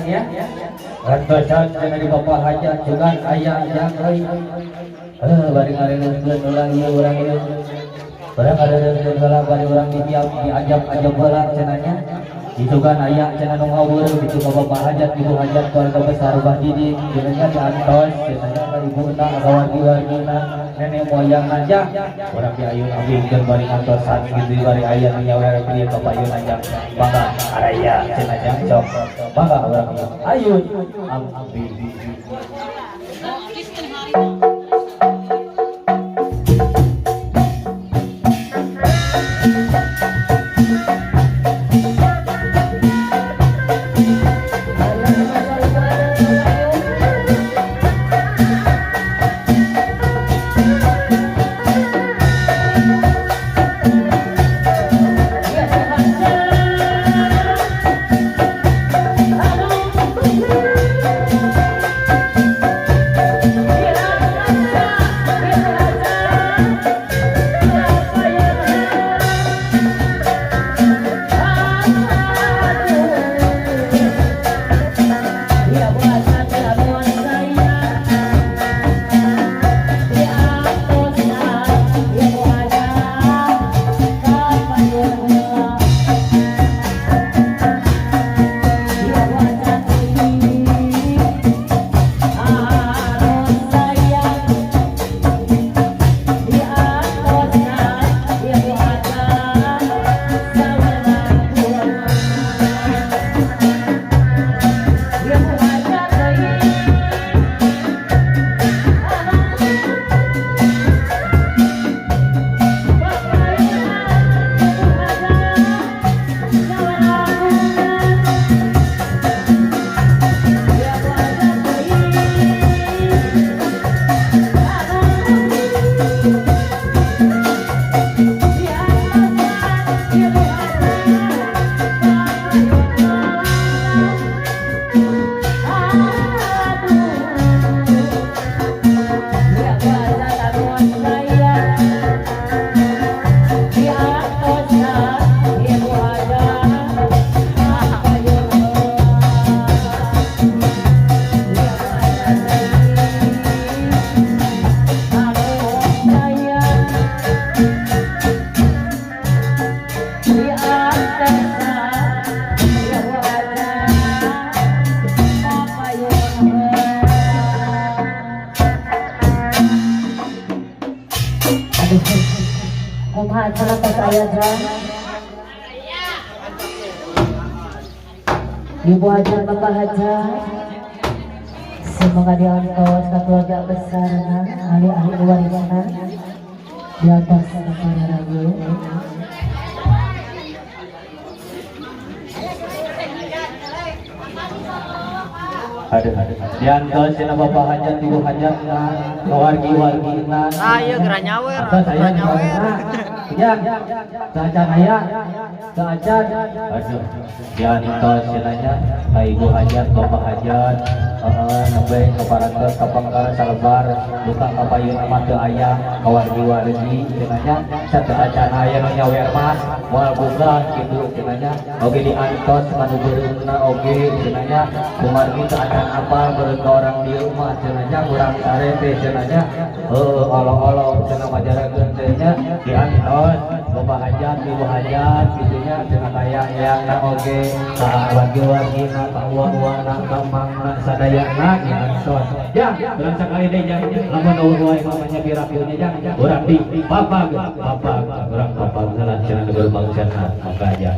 Ya, rantosan cenah di bapak hajat juga aya yang euy. Eh, bari ngareungeunkeun heula ieu urang ieu. Barang ngareungeunkeun heula, bari urang ditiap diajak-ajak heula cenah nya. Itu kan aya cenah nu ngawur gitu ka bapak hajat, ibu hajat, keluarga besar Bah Didi cenah nya, diantos cenah nya ka ibuna, ka wargi-wargina, nenek moyang aja. Urang diayun abingkeun bari ngantosan gitu, bari aya nu nyawer kieu ka payun aja. Mangga araya cenah nya, sok mangga urang ayun abdi. cenah tos aya jang. Ibu hajat, bapak hajat, semoga diantos ka keluarga besar, ahli-ahli warisna, diantos para rayu. Aduh, diantos cenah bapak hajat, ibu hajat, wargi wargina. Ah, iya geura nyawer, Atos geura aya nyawer. Ya, saacan aya, saacan. Aduh, diantos cenahnya ka ibu hajat, bapak hajat, heeh, nembe kaparantos kapangkar salebar, buka kapayun mah teu aya, ka wargi-wargi cenahnya, sateu acan aya nu nyawer mah moal boga kitu cenahnya. Oge diantos manu beureumna oge cenahnya, kumargi teu acan apal beureum ka orang dieu mah cenahnya, kurang sare teh cenahnya. Heuh, olo-olo cenah majarakeun teh nya, diantos bapak hajat, ibu hajat kitu nya cenah kaya eyangna oge, ka wargi-wargina, ka uwa-uwana, ka mangna sadayana diantos. Ya, urang sakali deui jang, lamun eueuh wae mamanya pirakunya jang, urang di babag, babag, urang babag heula cenah nu bangsa maka aja.